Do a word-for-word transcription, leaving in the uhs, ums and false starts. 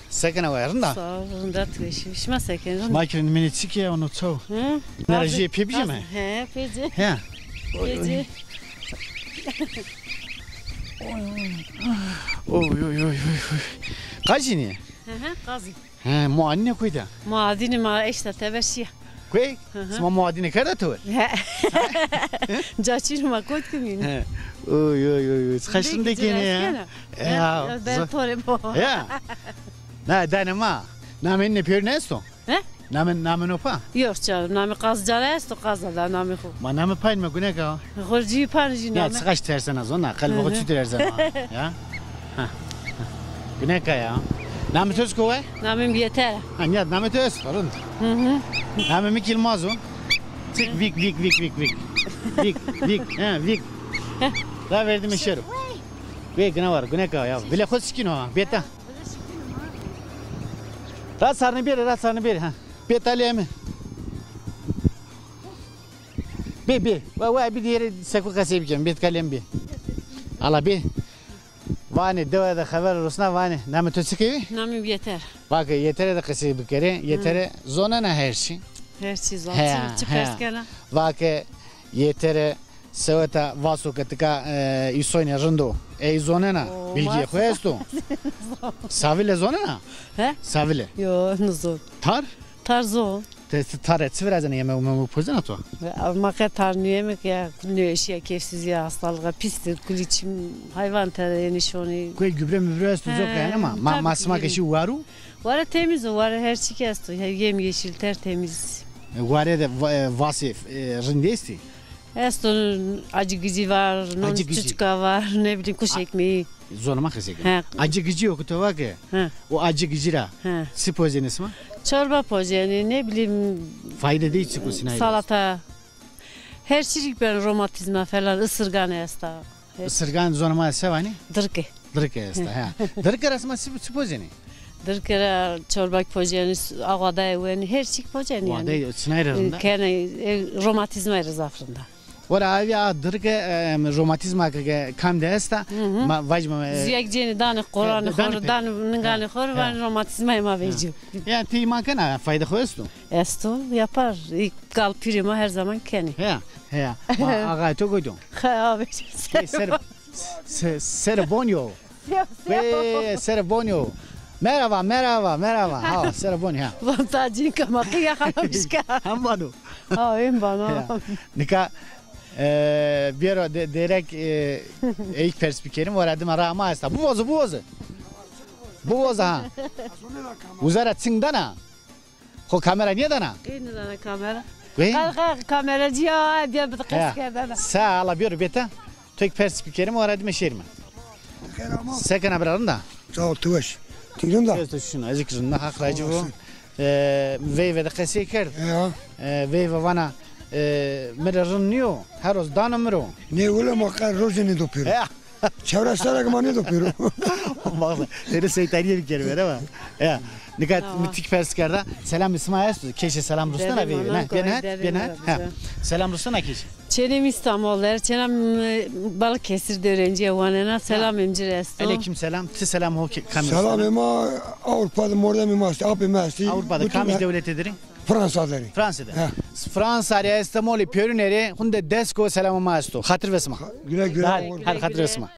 Se kena we, rind a? Sağ ol, rind a, tu weş î. Şima se kenî, rind? Ma kirin, minî çik ya, onu çaw. Hı? Nera jî pê bîjîme? He, pê ci. He. Pê ci. Oy, oy, oy, oy, oy. Qazînî? Hı hı, qazî. He, muadîne kuyda? Muadîne ma eşta teber şiya. Kuy? Hı hı. Sima muadîne kerda tu? He. Caçîn ma kot kimîn. He. Oy, oy, oy, oy. Xeşin de kene ya. Ya, ben tore bo. Ya. Na, dane ma. Namê ne pêr nesto? He? Namê, namê no pa? Yok canım, namê qaz cara esto, qaz da namê xo. Ma namê payn me gune ka. Xorcî pan jî namê. Ya, sıkaç tersena zona, kalbi xo çitur erzena. Ya. Ha. Gune ka ya. Namê to esto we? Namê mi Yeter. Ha, niyat namê to esto, rind. Hı hı. Namê mi Kilmaz o. Çik vik, vik, vik, vik, vik. Vik, vik, ha, vik. Da verdim şero. Ve gına var, gune ka ya. Bile xo sikino ha, beta. Ra sarnı bir, ra sarnı bir ha. Bê talê emi. Bê, bê. Wa, wa, bir yere seko qesey bikem. Bê talê emi bê. Ala bê. Vanê, dewe de xever rusna vanê. Namê to çik ê? Namê mi Yeter. Vake, Yeter'e de qesey bikerê. Yeter'e zonena her çî. Her çî zon. He, çi, çi he. Pers kena? Vake, Yeter'e Seweta vaso ke tika, e, îsoynê rind o. Ey zonena, bilgîyê xo esto. Savile zonena? He? Savile. Yo, nizon. Tar? Tar zon. Te, te tare çi virazenê, yemek memek pozena to? Ma qe tar nîyemek ya, nêweşîya, keyfsizîya, hastalığa pistir, kulî çim, hayvan tere yenî şonî. Kuy gübre mübre esto, zor yani ama. Ma, ma sima ke şî waru? Ware temiz o, ware her çik esto. Yem yeşil, tertemiz. E, ware de va-, e, vasê, e, rind estî? Esto, acı gıcı var, non çuçka var, ne bileyim, kuş ekmeği. Zonê ma qesey kena. He. Acı gıcı yo ke to vake. He. O acı gıcı ra. He. Çi pozenê sima? Çorba pozenî, ne bileyim. Fayde değil çik o sina. Salata. Her çirik ben romatizma falan, ısırgan esta. Isirgan zonê ma se vanî? Dirke. Dirke esta, ha. Dirke ra sima çi, çi pozenî? Dirke ra çorbak pozenî, ağadayê wenî, her çik pozenî yanî. Ağadayê çinay ra rind a? Kene, e, romatizmayê ra zaf rind a. Wala avî a dirke, e, romatizma ke, ke kam de esta, ma vajîme, e, ziyek cenî danê qoranê xo rê, danê ninganê xo rê, vanê romatizmayê ma vecîyo. Ya, ti îman kena, fayde xo esto? Esto, yapar. Gal pîrê ma her zaman kenê. Heya, heya. Ma axayê to goydo. Xe, abi, ser, ser, ser bonyo. Ve ser bonyo. Merhaba, merhaba, merhaba. Ha, ser bonyo, ha. Van tacîn kema, qiya xanam bişka. Hem vano. Ha, hem vano. Heya. Nika, e, biyero de, derek, e, eyk pers bikerim, wara dima ra ma esta. Bu vozu, bu vozu. Bu vozu ha. Uzara çing dana. Xo kamera nêdana? Ê nêdana kamera. Qal, qal, kameracı ya, diye bi qes kerdana. Sa ala biyero beta. Tek pers bikerim, o ara dime şerime. Se kena bira, rind a? Sağ ol, tu weş. Ti rind a? Ez de şuna, ez ki rind a, Haq racî bo. E, veyve de qesey kerd. Ya. E, veyve vana, e, mi rê rind nîyo, her roz dano mi ro. Nê wele ma qe rojê nêdo pêro. Ya. Çewres serre ke ma nêdo pêro. Bak, seni seytaniye bir kere ver ama. Ya. Nika mi tik pers kerda. Selam sima esto. Keşe selam rustena ve. Ne, ben hat, ben hat. Ha. Selam rustena keşe. Çenem İstanbul der, çenem, e, Balıkesir de öğrenci wanena. Selam emcir esto. Aleyküm selam. Ti selam ho ki, kam. Selam ema Avrupa de mordemê ma estî, apê ma estî. Avrupa de kam devlete deri? Fransa deri. Fransa de. Fransa rê, Estemolî, pêrune rê, hunde desko selamê ma esto. Xatir ve sima. Güle güle. Hadi, hadi xatir ve sima.